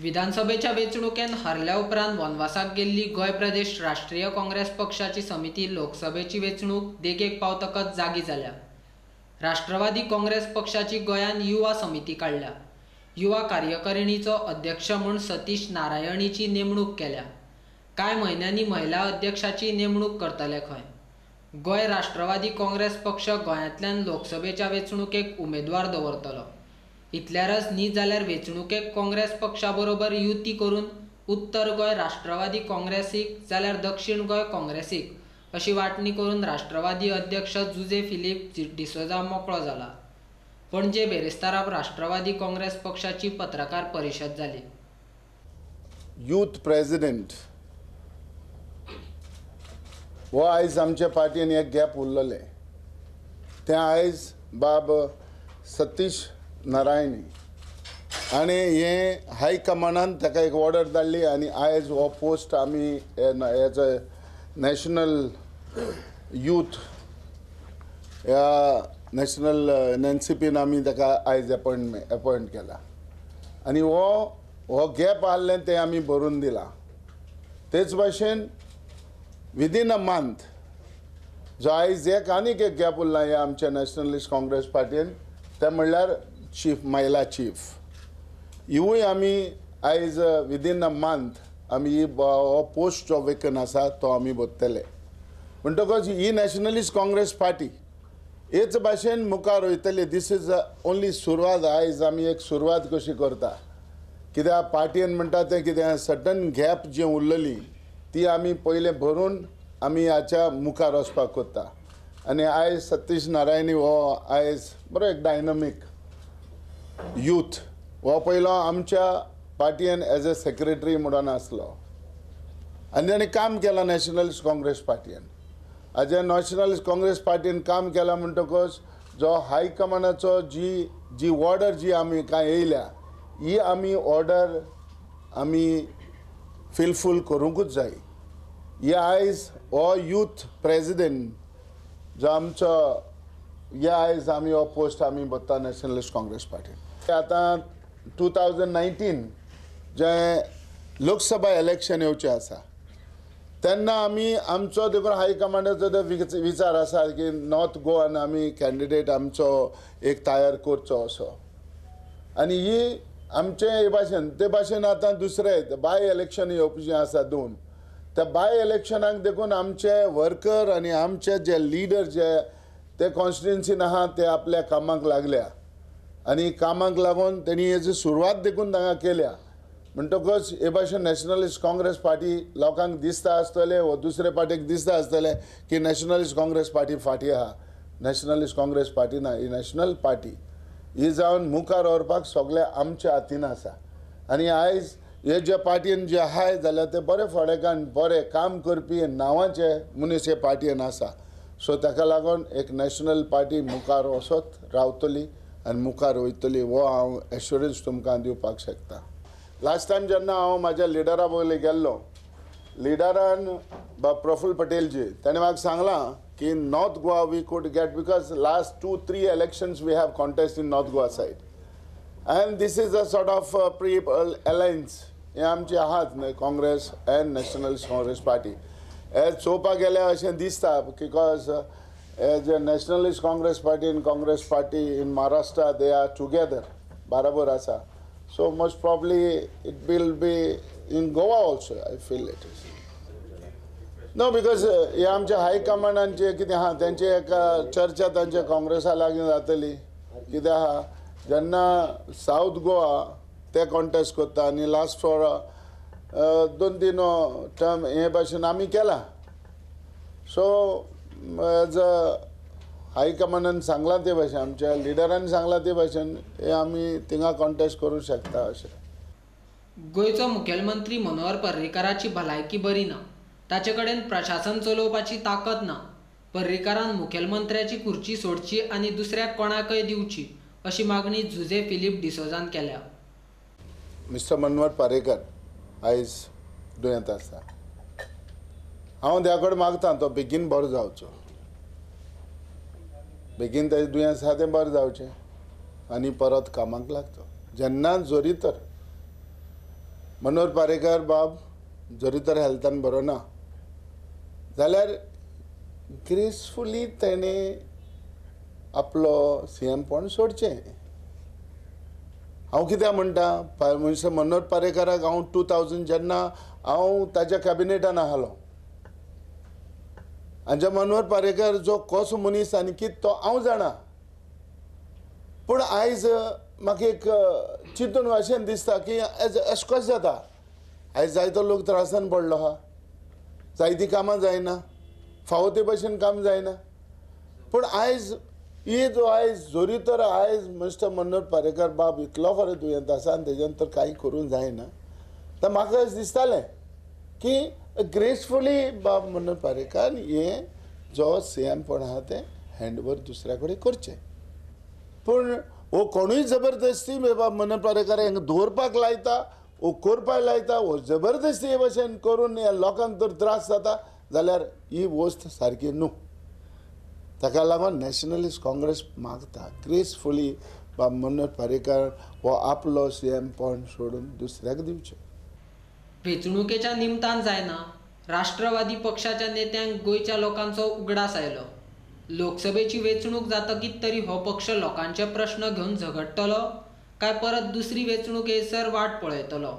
विधानसभेच्या वेंचणुकेन हरल्या उपरांत वनवासाक गेल्ली गोंय प्रदेश राष्ट्रीय काँग्रेस पक्षाची समिती लोकसभेची वेंचणूक देगेक पावतकच जागी जाल्या. राष्ट्रवादी काँग्रेस पक्षाची गोंयान युवा समिती काडल्या. युवा कार्यकारिणीचो अध्यक्ष म्हूण सतीश नारायणीची नेमणूक केल्या. कांय म्हयन्यांनी महिला अध्यक्षाची नेमणूक करतले खंय. गोंय राष्ट्रवादी काँग्रेस पक्ष गोंयांतल्यान लोकसभेच्या वेंचणुकेक उमेदवार दवरतलो. इतल्यारच न्ही जाल्यार वेंचणुकेक काँग्रेस पक्षा बरोबर युती करून उत्तर गोंय राष्ट्रवादी काँग्रेसीक जाल्यार दक्षिण गोंय काँग्रेसीक अशी वांटणी करून राष्ट्रवादी अध्यक्ष जुझे फिलीप डिसोजा मोकळो जाला. पणजे बेरेस्तारा राष्ट्रवादी काँग्रेस पक्षाची पत्रकार परिशद जाली. यूथ प्रेसिडेंट हो आयज आमच्या पार्टीन एक गॅप उरलेलें तें आयज बाब सतीश नारायणी आनी हें हायकमांडान ताका एक ऑर्डर धाडली आनी आयज हो पोस्ट आमी एज अ नॅशनल यूथ ह्या नॅशनल एन सी पीन आमी ताका आयज एपॉयंट केला आनी हो हो गॅप आहलें तें आमी भरून दिलां. तेच भाशेन विदीन अ मंथ जो आयज एक आनीक एक गॅप उरला ह्या आमच्या नॅशनलिस्ट काँग्रेस पार्टीन तें म्हणल्यार चीफ महिला चीफ हिवूय आमी आयज विदीन अ मंथ आमी हो पोस्ट जो वेकन आसा तो आमी भरतले. म्हणटकच ही नॅशनलिस्ट काँग्रेस पार्टी हेच भाशेन मुखार वयतली. This is only सुरवात. आयज आमी एक सुरवात कशी करता कित्याक पार्टीन म्हणटा तें कितें सडन गॅप जी उरलेली ती आमी पयलें भरून आमी हाच्या मुखार वचपाक कोत्ता. आनी आयज सतीश नारायणी हो आयज बरो एक डायनमीक यूथ हो पयलो आमच्या पार्टीन एज अ सेक्रेटरी म्हणून आसलो आनी ताणें काम केलां नॅशनलिस्ट काँग्रेस पार्टीन. हाजे नॅशनलिस्ट काँग्रेस पार्टीन काम केलां म्हणटकच जो हायकमांडाचो जी जी ऑर्डर जी आमी कांय येयल्या ही आमी ऑर्डर आमी फिलफूल करूंकूच जाय. ही आयज हो यूथ प्रेसिडेंट जो आमचो हे आयज आमी हो पोस्ट आमी भरता नॅशनलिस्ट काँग्रेस पार्टीन. आतां 2019 जें लोकसभा इलेक्शन येवचें आसा तेन्ना आमी आमचो देखून हायकमांडाचो तो विचार आसा की नॉर्थ गोवान आमी कॅन्डिडेट आमचो एक तयार करचो असो. आनी ही आमचे हे भाशेन ते भाशेन आतां दुसरे बाय इलेक्शन येवपाचें आसा दोन त्या बाय इलेक्शनाक देखून आमचे वर्कर आनी आमचे जे लिडर जे ते कॉन्स्टिट्युन्सीन आहा ते आपल्या कामाक लागल्या आनी कामाक लागून तेणी हेजी सुरवात देखून तांकां केल्या. म्हणटकच हे भाशेन नॅशनलिस्ट काँग्रेस पार्टी लोकांक दिसता आसतलें वो दुसरे पार्टीक दिसता आसतलें की नॅशनलिस्ट काँग्रेस पार्टी फाटीं आहा. नॅशनलिस्ट काँग्रेस पार्टी ना, ही नॅशनल पार्टी ही जावन मुखार व्हरपाक सगळें आमच्या हातीन आसा. आनी आयज हे जे पार्टीन जे आहाय जाल्यार ते बरे फडेकान बरे काम करपी नांवाचे मनीस हे पार्टीन आसा. सो ताका लागून एक नॅशनल पार्टी मुखार वचत रावतली आनी मुखार वयतली हो हांव एश्योरन्स तुमकां दिवपाक शकता. लास्ट टायम जेन्ना हांव म्हाज्या लिडरा बगले गेल्लो लिडरान प्रफुल्ल पटेलजी ताणें म्हाका सांगलां की North Goa we could get because last 2-3 elections we have contest in North Goa side and this is a sort of pre alliance हें आमचें आहात न्हय Congress and Nationalist Congress Party. As चोवपाक गेल्यार अशें दिसता because as a Nationalist Congress Party and Congress Party in Maharashtra they are together बराबर आसा. So most probably it will be in Goa also I feel it is no because हे आमच्या हायकमांडांचे कितें आहा तेंचे एक चर्चा तांच्या काँग्रेसा लागीं जातली. कितें आहा जेन्ना सावथ गोवा ते कॉन्टेस्ट करता आनी लास्ट फॉर 2-3 टर्म हे भाशेन आमी केला. सो एज अ हायकमांडान सांगलां ते भाशेन आमच्या लिडरान सांगलां ते भाशेन हे आमी थिंगा कॉन्टेस्ट करूंक शकता अशें. गोंयचो मुखेलमंत्री मनोहर पर्रीकाराची भलायकी बरी ना. ताचे कडेन प्रशासन चलोवपाची ताकद ना. पर्रीकारान मुखेलमंत्र्याची खुर्ची सोडची आनी दुसऱ्याक कोणाकय दिवची अशी मागणी जुझे फिलीप डिसोजान केल्या. मिस्टर मनोहर पर्रीकर आयज दुयेंत आसा. हांव त्या कडेन मागता तो बेगीन बरो जावचो, बेगीन ताजें दुयेंस आसा तें बरें जावचें आनी परत कामाक लागचो. जेन्ना जरी तर मनोहर पारेकर बाब जरी तर हेल्थान बरो ना जाल्यार ग्रेसफुली तेणें आपलो सी एमपण सोडचें. हांव कित्याक म्हणटा, मिस्टर मनोहर पारेकराक हांव 2000 जेन्ना हांव ताज्या कॅबिनेटान आहलो आनी जे मनोहर पारेकर जो कसो मनीस आनी कितें तो हांव जाणा. पूण आयज म्हाका एक चिंतून अशें दिसता की अशें कशें जाता. आयज जायतो लोक त्रासान पडलो आहा, जायतीं कामां जायना, फावो ते भशेन काम जायना. पूण आयज ही जो आयज जरी तर आयज मिस्टर मनोहर पारेकर बाब इतलो खरें दुयेंत आसा आनी तेज्यान तर कांय करूंक जायना, तर म्हाका अशें दिसतालें की ग्रेसफुली बाब मनोहर पारेकर हें जो सी एमपण आहा तें हँडओवर दुसऱ्या कडेन करचें. पूण हो कोणूय जबरदस्ती बाब मनोहर पारेकर हांकां दवरपाक लायता, वो करपाक लायता, वो जबरदस्ती हे भशेन करून ह्या लोकांक तर त्रास जाता जाल्यार ही वस्त सारकी न्हू. ताका लागून नॅशनलिस्ट काँग्रेस मागता ग्रेसफुली बाब मनोहर पारेकर हो आपलो सी एमपण सोडून दुसऱ्याक दिवचें. वेंचणुकेच्या निमतान जायना राष्ट्रवादी पक्षाच्या नेत्यांक गोंयच्या लोकांचो उगडास आयलो. लोकसभेची वेंचणूक जातकीच तरी हो पक्ष लोकांचे प्रश्न घेवन झगडटलो काय परत दुसरी वेंचणूक येयसर वाट पळयतलो?